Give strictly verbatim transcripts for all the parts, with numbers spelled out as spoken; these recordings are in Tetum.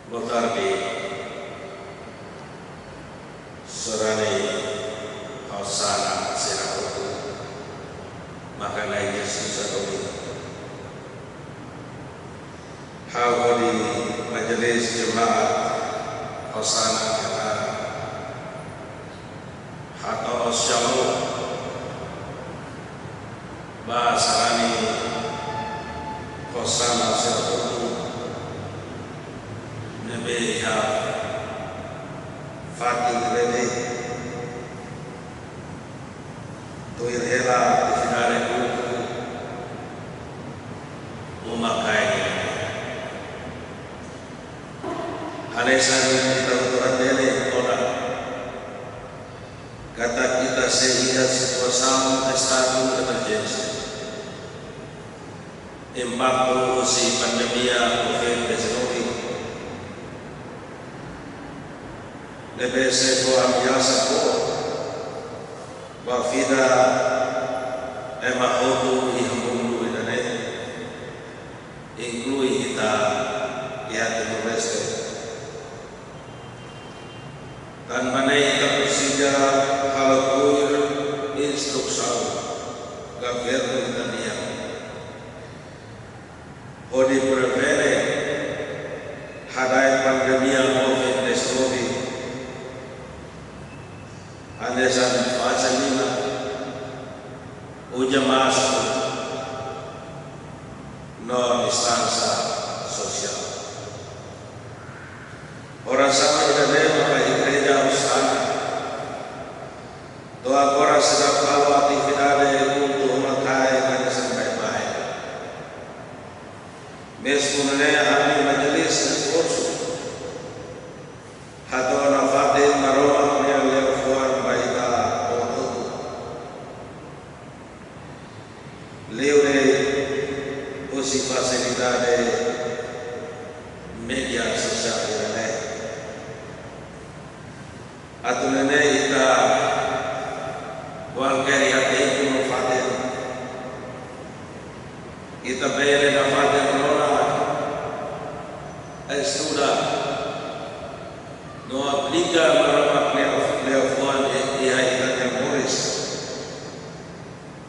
Boa tarde. Sarani Hosana sira hotu, maka Na'i Jesus hadomi. Ha'u hodi majelis jemaat Hosana Jakarta, hato'o shalom ba sarani Hosana sira hotu ne'ebé iha fatin ne'ebé tuir hela atividade kultu uma-kain. Hanesan ita hotu hatene ona katak ita sei iha situasaun estadu emerjénsia. Impaktu husi pandemia covid dezenove ne'ebé sei fó ameasa boot ba vida ema hotu iha mundu ida-ne'e, inklui ita iha Timor-Leste. Tanba ne'e ita presiza halo tuir instrusaun governu ita-nian hodi prevene hada'et pandemia covid dezenove, hanesan faze lima, uza máskara no distánsia sosiál. Orasaun ida-ne'e maka igreja Hosana to'o agora seidauk halo atividade kultu uma-kain hanesan baibain. Mezmu nune'e ami majelis esforsu hato'o nafatin Maromak nia liafuan ba ita hotu-hotu. Liuliu husi fasilidade média sosiál ida-ne'e. Atu nune'e ita kualkér iha tempu no fatin, ita bele nafatin rona, estuda no aplika Maromak nia liafuan iha ita-nia moris.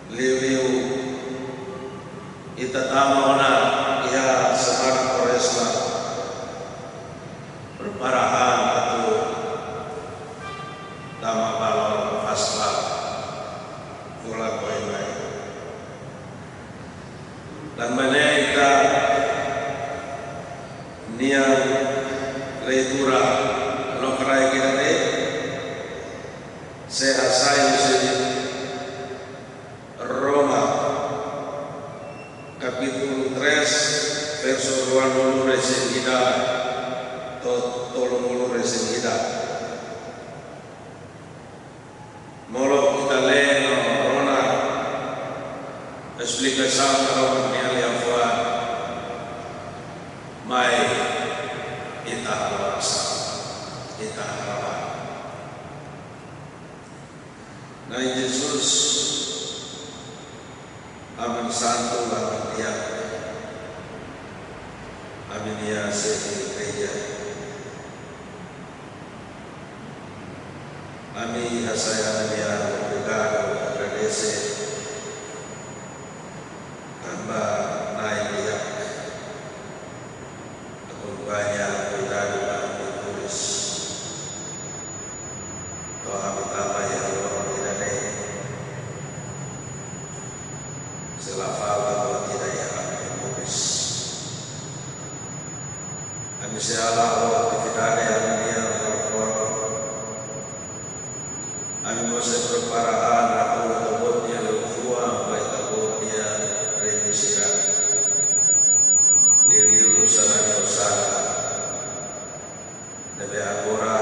Liuliu ita tama ona iha semana Kuarezma, prepara an atu tama ba loron Páskua fulan oin mai. Tanba ne'e ita-nia leitura lokraik ida-ne'e sei hasai husi Roma, kapítulu três, versu ruanulu-resin-ida to'o tolunulu-resin-ida. Molok ita lee no rona esplikasaun Maromak nia liafuan, mai ita halo orasaun, ita harapan. Na'i Jesus, aman santu, aman di'ak, ami-nia xefe igreja. Ami hasai ami-nia obrigadu, agradese tanba Na'i di'ak, akompaña, kuidadu ba ami moris. To'o ami tama iha loron ida-ne'e, sei la falta buat ida iha ami moris. Ami sei hala'o atividade ami-nian loron-loron. Ami mós sei prepara an hato'o Ita-Boot nia liafuan ba Ita-Boot nia reinu sira. Liuliu sarani Hosana ne'ebé agora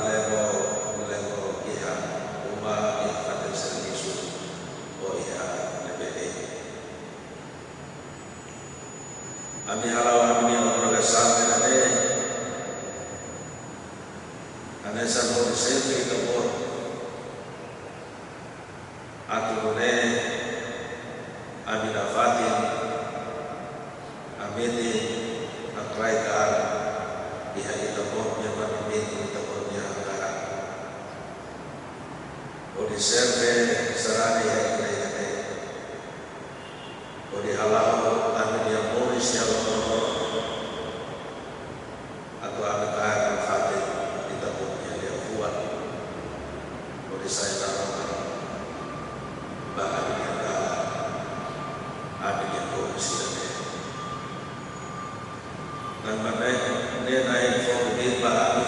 lemo, lemo iha uma, iha fatin servisu, ou iha ne'ebé de'it. Ami hala'o ami-nia kongregasaun ida-ne'e hanesan hodi serve Ita-Boot. Atu nune'e ami nafatin hametin hakraik an iha Serve sarani iha igreja ne'e. Hodi hala'o ami-nia moris iha loron-loron. Atu ami kaer nafatin Ita-Boot nia liafuan. Hodi sai naroman ba ami-nia dalan, ami-nia moris ida-ne'e. Tanba ne'e, ne'e Na'i fó tuir ba ami,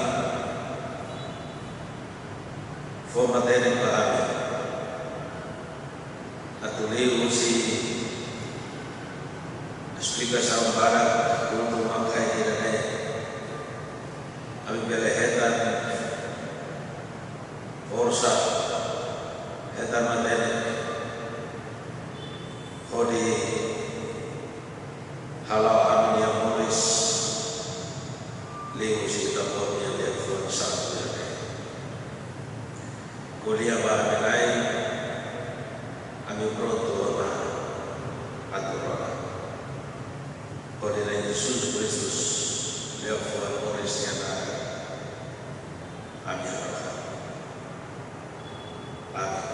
fó matenek ba ami. Atu liuhusi esplikasaun badak kultu maka ida-ne'e, ami bele hetan forsa, hetan matenek hodi hala'o ami-nia moris liuhusi Ita-Boot nia liafuan santu ida-ne'e. Ko'alia ba ami Na'i, ami prontu ona atu rona. Hodi Na'i Jesus Kristus liafuan moris nia naran ami rona. Amen.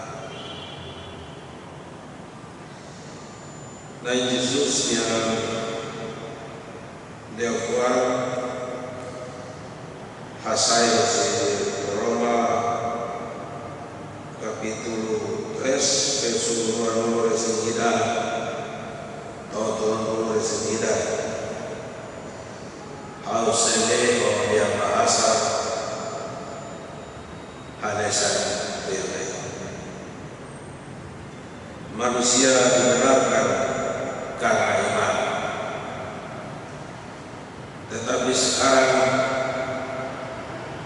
Na'i Jesus nia liafuan hasai husi Roma kapítulu três, versu ruanulu-resin-ida to'o tolunulu-resin-ida. Ha'u sei lee ho nia bahasa hanesan ne'e. Manusia dibenarkan karena iman. Tetapi sekarang,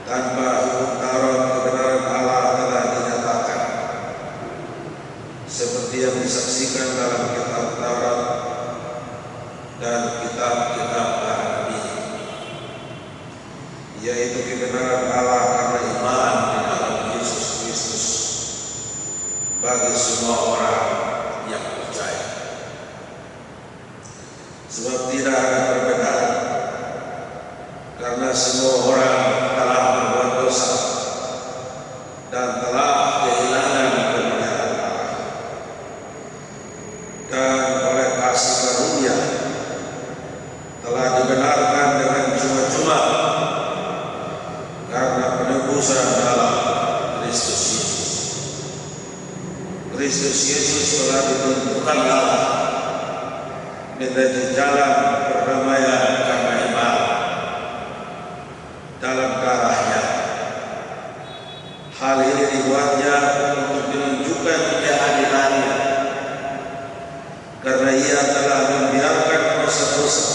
tanpa hukum Taurat, kebenaran Allah telah dinyatakan, seperti yang disaksikan dalam kitab Taurat dan kitab-kitab para nabi, yaitu kebenaran Allah karena iman di dalam Yesus Kristus bagi semua orang yang percaya. Sebab tidak ada perbedaan, karena semua orang telah berbuat dosa dan telah kehilangan kemuliaan Allah. Dan oleh kasih karunia telah dibenarkan dengan cuma-cuma karena penebusan dalam Kristus Yesus. Kristus Yesus telah ditunjukkan Allah menjadi jalan perdamaian karena iman dalam darah-Nya. Hal ini dibuat-Nya untuk menunjukkan keadilan-Nya, karena Ia telah membiarkan dosa-dosa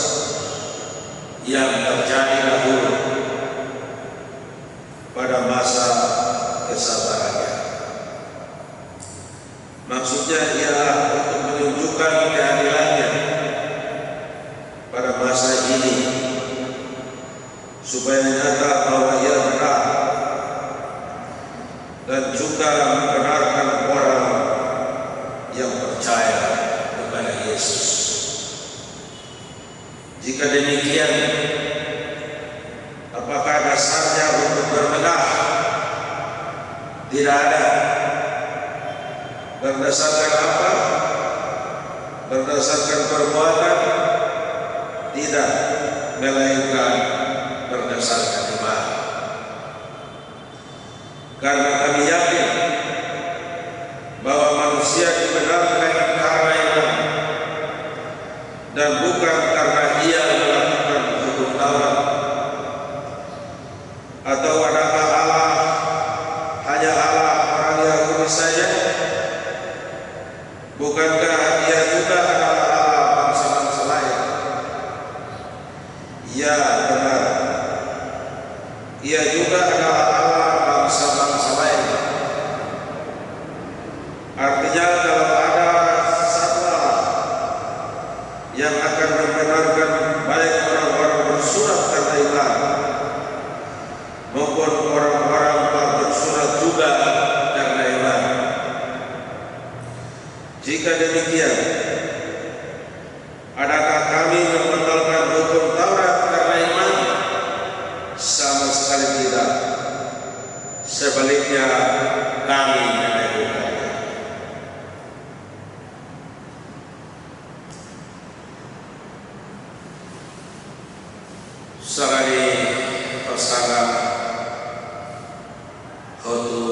yang terjadi dahulu pada masa kesabaran-Nya. Maksudnya ialah untuk menunjukkan keadilan-Nya pada masa ini, supaya nyata bahwa Ia benar, dan juga membenarkan orang yang percaya kepada Yesus. Jika demikian, apakah dasarnya untuk bermegah? Tidak ada. Berdasarkan apa? Berdasarkan perbuatan? Tidak, melainkan berdasarkan iman. Karena kami yakin bahwa manusia dibenarkan karena iman, dan bukan karena ia melakukan hukum Taurat. Atau adakah Allah hanya Allah orang Yahudi saja? Bukankah Ia juga adalah Allah bangsa-bangsa lain? Ya, benar. Ia juga adalah Allah bangsa-bangsa lain. Artinya, kalau ada satu Allah yang akan membenarkan baik orang-orang bersunat karena iman maupun orang-orang tak bersunat juga karena iman. Jika demikian, adakah kami membatalkan hukum Taurat karena iman? Sama sekali tidak. Sebaliknya, kami meneguhkan. Sarani pasaran hotu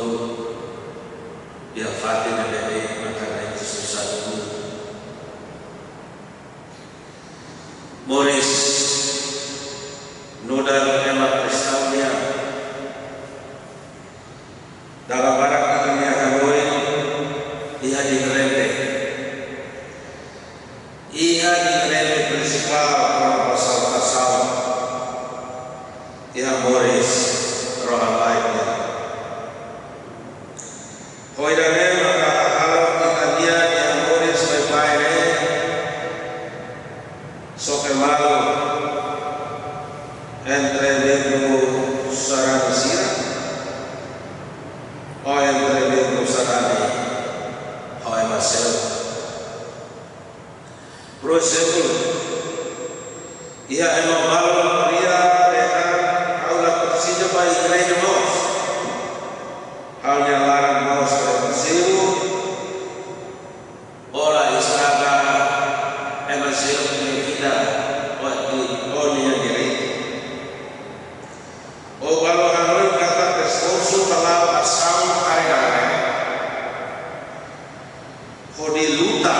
iha fatin ne'ebé maka Na'i Jesus atu moris nu'udar ema kristaun nian. Dala barak ita-nia hanoin iha diferente. Iha diferente prinsipál kona-ba salvasaun. Iha moris rohan-laek nian. Ho ida-ne'e maka halo ita-nia iha moris baibain ne'e xoke malu entre membru sarani sira, ou entre membru sarani ho ema seluk. Por ezemplu, iha ema balu ko'alia dehan ha'u la presiza ba igreja mós. Ha'u-nia laran mós trankilu, la estraga ema seluk nia vida, ou nia direitu. Ou balu hanoin katak esforsu ba la'o asaun haree-haree hodi luta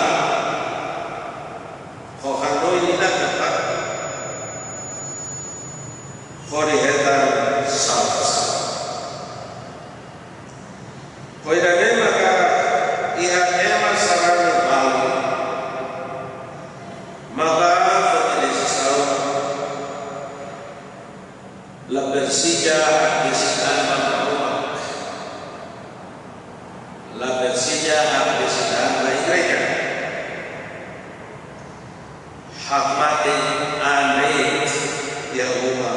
ho hanoin ida katak hodi hetan salvasaun. Ho ida-ne'e maka iha ema sarani balu maka foti desizaun la presiza hakbesik an ba Maromak. La presiza hakbesik an ba igreja. Hakmatek an de'it iha uma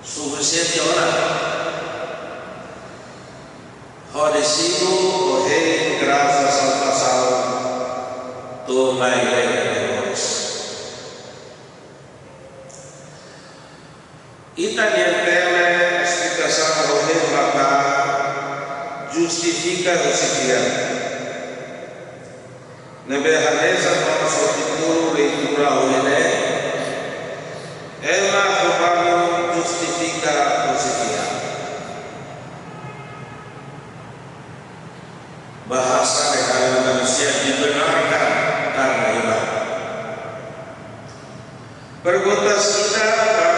sufisiente ona hodi simu ho hein grasa salvasaun to'o mai igreja de Deus. Ita-nia tema esplikasaun ohin maka justifika husi fiar. Ne'ebé hanesan ho nossa títulu leitura ohin ne'e, ema ho balu justifika husi fiar. Bahasa ne'e halo manusia dibenarkan karena iman. Pergunta ida ba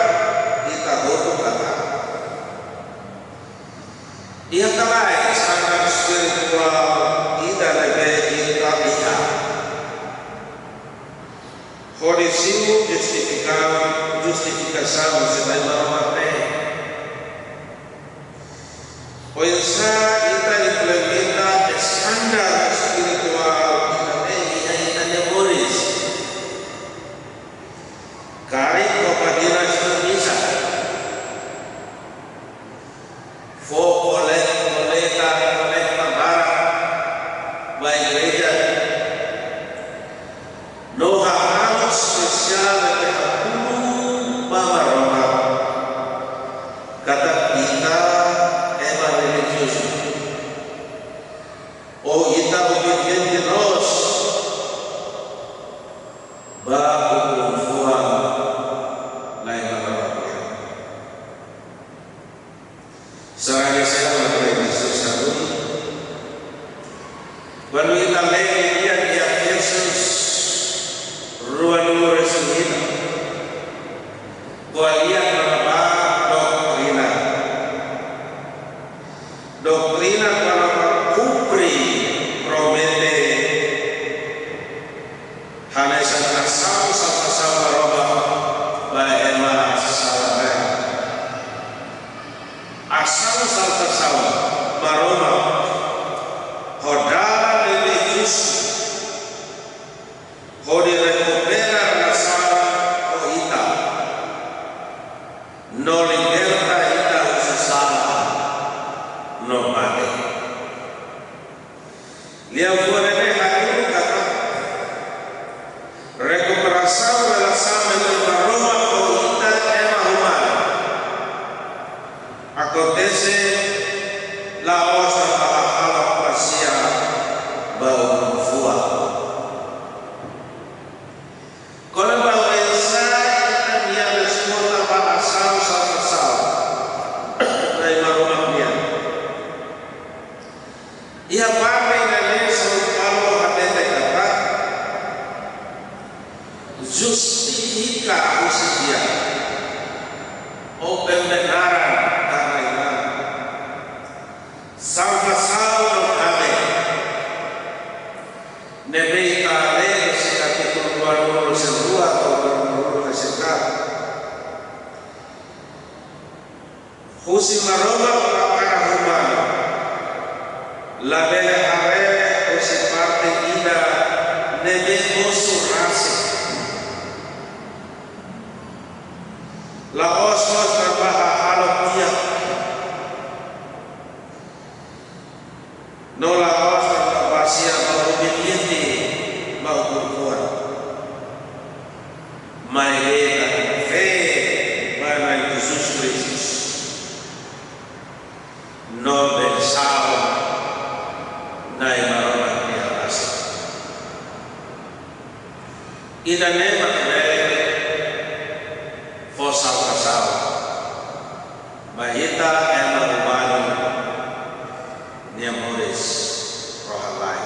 ita hotu katak, iha ka lae standar espirituál ida ne'ebé ita iha hodi simu justifika, justifikasaun husi Maromak ne'e? Oinsá ita implementa standar espirituál ida-ne'e iha ita-nia moris? Karik koko dinas misa, fó kole-, koleta, koleta barak ba igreja, no hahú espesiál ne'ebé hahú ba Maromak katak ita ema relijiozu, ou ita obediente loos ba ukun-fuan Nai Maromak nian. Sarani sira mak Nai Jesus atu. Kuandu ita lee iha Efesus ruanulu-resin-ida, ko'alia kona-ba doutrina. Doutrina kona-ba kumpre promete hanesan asaun salvasaun Maromak ba ema sala-na'in. Asaun salvasaun Maromak ho dalan ne'ebé justu, hodi rekupera nasaun ho ita, no liberta ita husi sala no mate. Liafuan ne'e hatudu katak rekuperasaun relasaun entre Maromak ho ita ema umanu akontese la'ós tanba halo pasiar ba ukun-fuan. Kona-ba oinsá ita-nia Husi Maromak hakarak, ha'u labele haree husi parte ida ne'ebé mosu rasik. La'ós mós tanba halo kiak. No la'ós tanba basia ba obediente ba ukun-fuan. Maibé tanba fé ba Na'i Jesus Kristus. No bensaun Na'i Maromak nia basa. Ida-ne'e mak bele fó salvasaun ba ita ema umanu nia moris rohan-laek.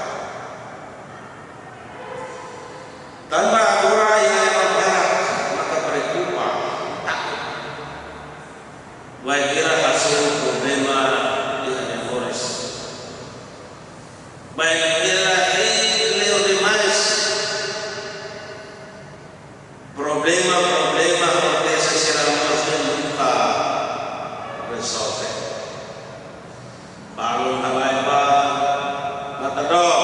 Tanba agora iha ema barak maka preokupa, takut. Bainhira hasoru problema iha nia moris. Bainhira hela liu demais. Problema, problema akontese sira mós nunka rezolve. Balun halai ba matador.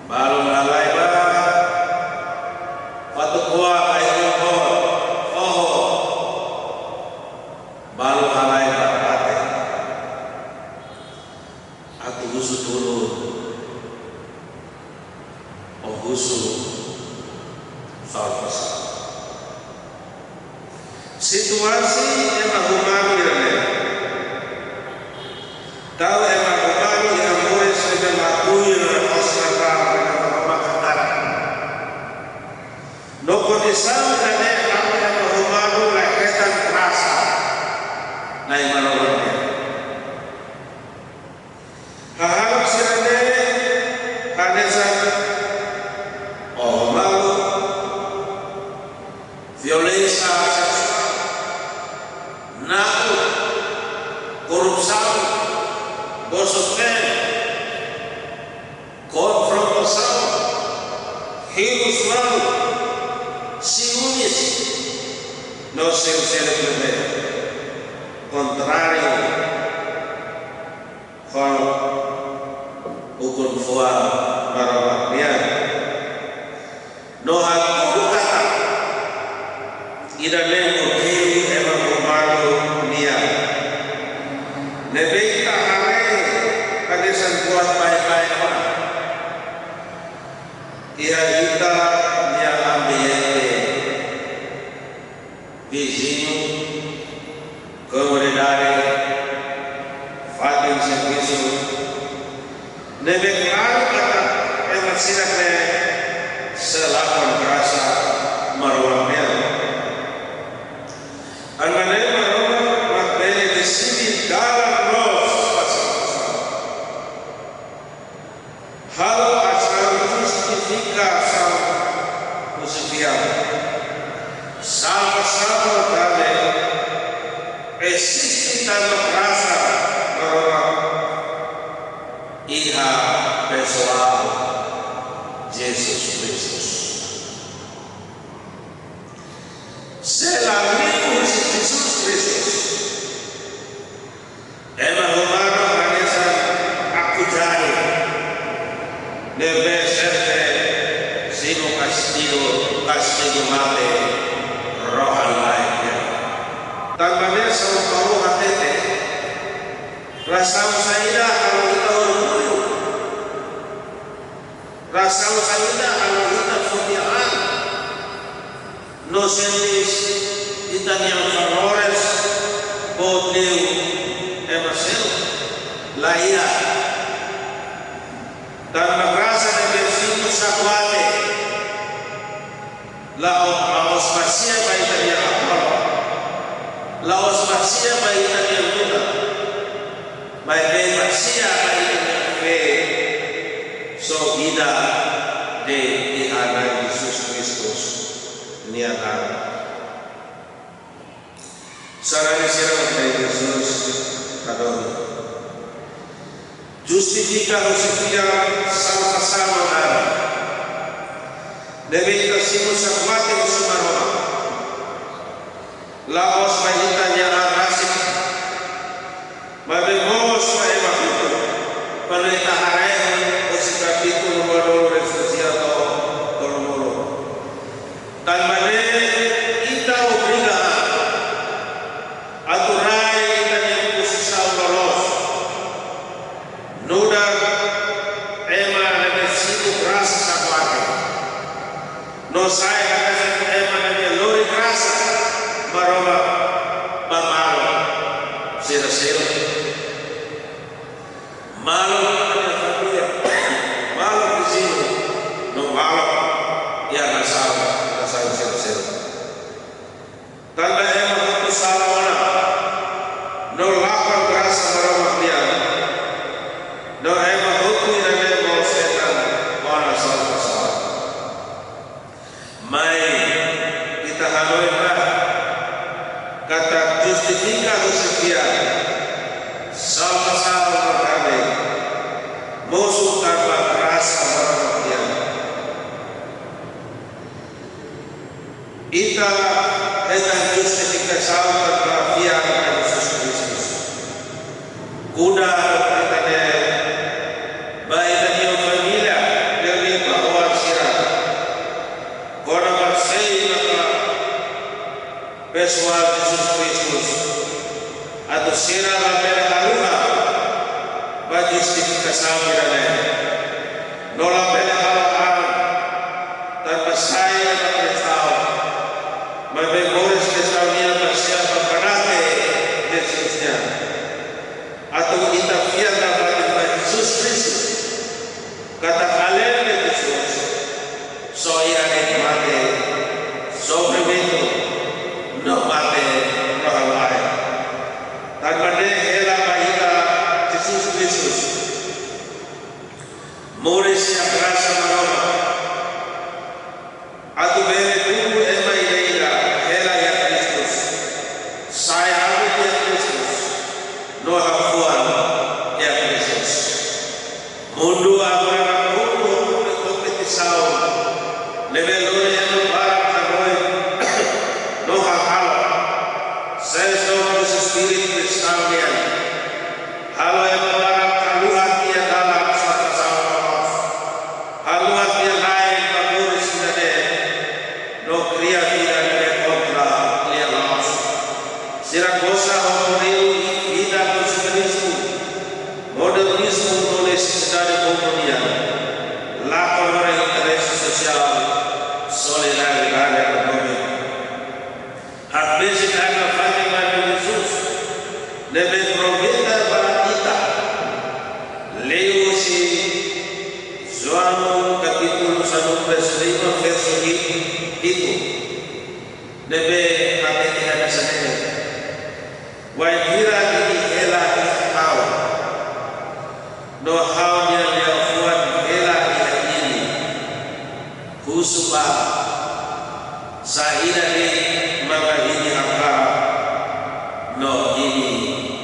Balun halai ba fatuk-oan, ai-oho. Balun halai ba mate. Atu husu tulun, ou husu salvasaun. Situasaun ema umanu ida-ne'e. Tau ema umanu iha moris ne'ebé mak tuir ostra ba ema hakarak. No kondisaun ida-ne'e halo ema umanu la hetan grasa Na'i Maromak nian. Hahalok sira-ne'e hanesan oho malu, violénsia seksuál, na'ok, korrupsaun, bosok-teen, konfrontasaun, hirus malu, siumis, no seluk-seluk ne'ebé kontráriu ho ukun-fuan Maromak nian. No hatudu katak ida-ne'e modelu ema umanu nian ne'ebé ita haree hanesan buat baibain ona iha ita-nia ambiente, viziñu, komunidade, fatin servisu, ne'ebé klaru katak ema sira-ne'e sei lakon grasa Maromak nian. Tanba ne'e Maromak mak bele deside dalan loos ba salvasaun. Halo asaun justifikasaun husi fiar. Salvasaun ne'e eziste tanba grasa Maromak iha pesoál Jesus Kristus. Se la liu husi Jesus Kristus, ema umanu hanesan akujari ne'ebé sente simu kastigu, kastigu mate rohan-laek nian. Tanba ne'e São Paulo hatete, razaun saida halo ita orgullu? Razaun saida halo ita fó-tiha an no sente ita-nia valores boot liu ema seluk? Laiha. Tanba grasa ne'ebé simu xakuate, la'ós, la'ós bazeia ba ita-nia apróva, la'ós bazeia ba ita-nia luta, maibé bazeia ba ita-nia fé, só ida de'it iha Na'i Jesus Kristus nia naran. Sarani sira mak Na'i Jesus hadomi. Justifika husi fiar salvasaun nian, ne'ebé ita simu xakuate husi Maromak. La'ós ba ita-nia Sai hanesan ema ne'ebé lori grasa Maromak ba maluk sira seluk. Maluk iha família, maluk viziñu, no maluk iha nasaun, nasaun sira seluk. Tanba ema hotu sala ona no lakon grasa Maromak nian. No ema hotu iha ne'e mós hetan ona salvasaun. Mai ita hanoin ba katak justifika husi fiar, salvasaun no dame, mosu tanba grasa Maromak nian. Ita hetan justifikasaun tanba fiar ba Jesus Kristus. Kuda ita-nia, ba ita-nia família, liuliu ba oan sira. Kona-ba sei maka pesoál Jesus Kristus, atu sira labele haluha ba justifikasaun ida-ne'e. No labele halo an tanba sai ema kristaun, maibé moris kristaun nian bazeia ba banate Jesus nian. Atu ita fiar nafatin ba Jesus Kristus, katak além de Jesus, só iha de'it mate, sofrimentu, no mate no halo aat. Tanba ne'e hela ba ita Jesus Kristus, moris iha grasa Maromak, atu bele tun ema ida-idak hela iha Kristus, sai abut iha Kristus, no hafuan iha Kristus. Mundu agora nakonu ho kompetisaun ne'ebé lori ema barak hanoin no hahalok, sees dook husi espíritu kristaun nian, halo ema barak haluha tiha dalan salvasaun loloos, haluha tiha la'en ba moris ida-ne'e, no kria vida ne'ebé kontra lia la'ós. Sira goza ho moris vida husi Kristu, modernizmu no nesesidade mundu nian, lakon ba interese sosiál, solidariedade no dame. Hakbesik an nafatin ba Jesus, ne'ebé promete ba ita. Liuhusi João kapítulu sanulu-resin-lima, versu hitu, ne'ebé hatete hanesan ne'e: Wainhira imi hela iha ha'u, no ha'u-nia liafuan hela iha imi, husu ba saida de'it maka imi hakarak, no imi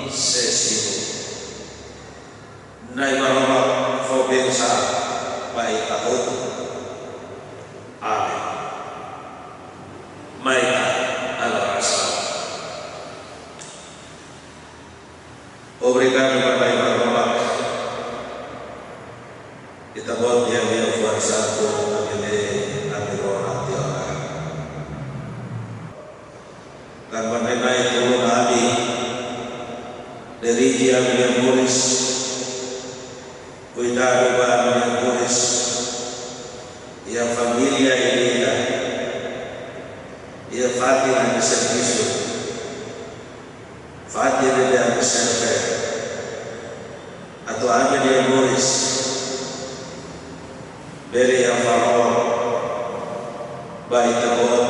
sei simu. Na'i Maromak fó bensaun ba ita hotu. Amen. Mai ita halo orasaun. Obrigadu ba Na'i Maromak, Ita-Boot nia liafuan santu, ami ne'e ami rona tiha ona. Tanba ne'e Na'i tulun ami, dirije ami-nia moris, kuidadu ba ami-nia moris, iha família ida-idak, iha fatin ami servisu, fatin ne'ebé ami serve, atu ami-nia moris bele iha valór ba Ita-Boot,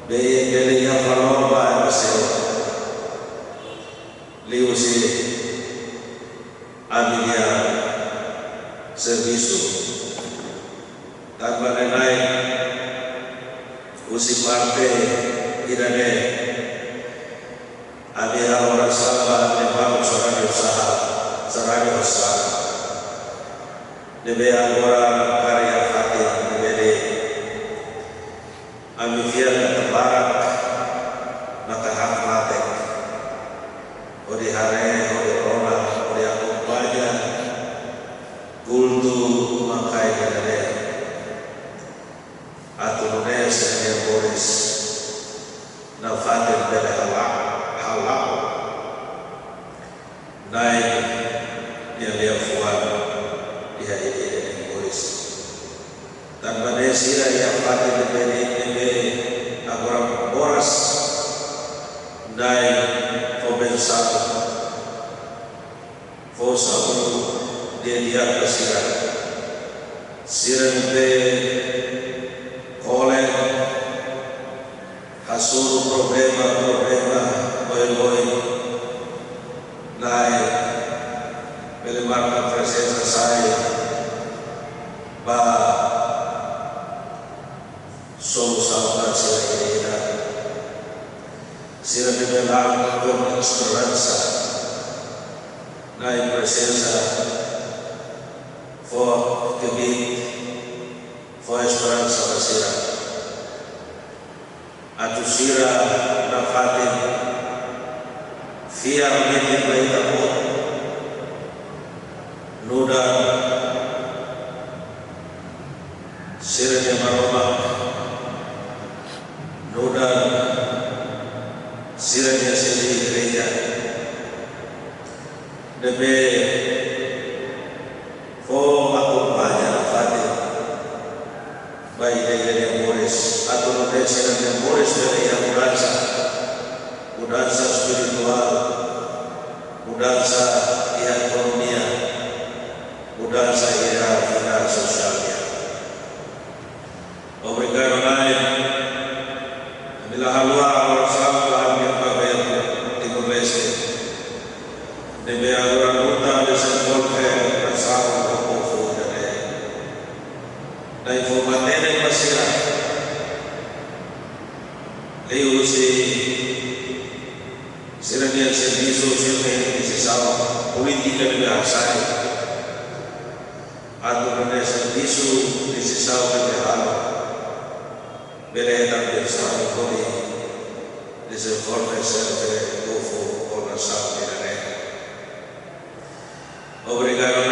be-, bele iha valór ba ami seluk. Liuhusi ami-nia servisu. Tanba ne'e Na'i, husi parte ida-ne'e, ami halo orasaun ba ami-nia maluk sarani usaha, sarani usaha, ne'ebé agora karik iha fatin ne'ebé de'it. Ami fiar katak barak maka hakmatek hodi haree, hodi rona, hodi akompaña kultu makai ida-ne'e, atu nune'e sira-nia moris nafatin bele hala'o, hala'o Na'i nia liafuan iha ita-nia moris. Tanba ne'e sira iha fatin ne'ebé, ne'ebé agora moras, Na'i, fó bensaun, fó saúde di'ak ba sira. Sira ne'ebé kole, hasoru problema, problema oioin, Na'i, bele marka prezensa sai ba solusaun ba sira ida-idak. Sira ne'ebé la'o ho esperansa, Na'i, prezensa, fó kbiit, fó esperansa ba sira. Atu sira nafatin fiar metin ba Ita-Boot. Nu'udar sira-nia Maromak, nu'udar sira-nia xefe igreja, ne'ebé fó akompaña nafatin ba ida-idak nia moris, atu nune'e sira-nia moris bele iha mudansa, mudansa espirituál, mudansa iha ekonomia, mudansa iha vida sosiál nian. Obrigadu, Na'i. Ami la haluha orasaun ba ami-nia governu Timor-Leste, ne'ebé agora luta dezenvolve nasaun ho povu ida-ne'e. Na'i, fó matenek ba sira, liuhusi sira-nia servisu, sira-nia desizaun polítika ne'ebé hasai, atu nune'e servisu, desizaun ne'ebé halo bele hetan bensaun hodi dezenvolve sira-nia povu ho nasaun ida-ne'e. Obrigadu,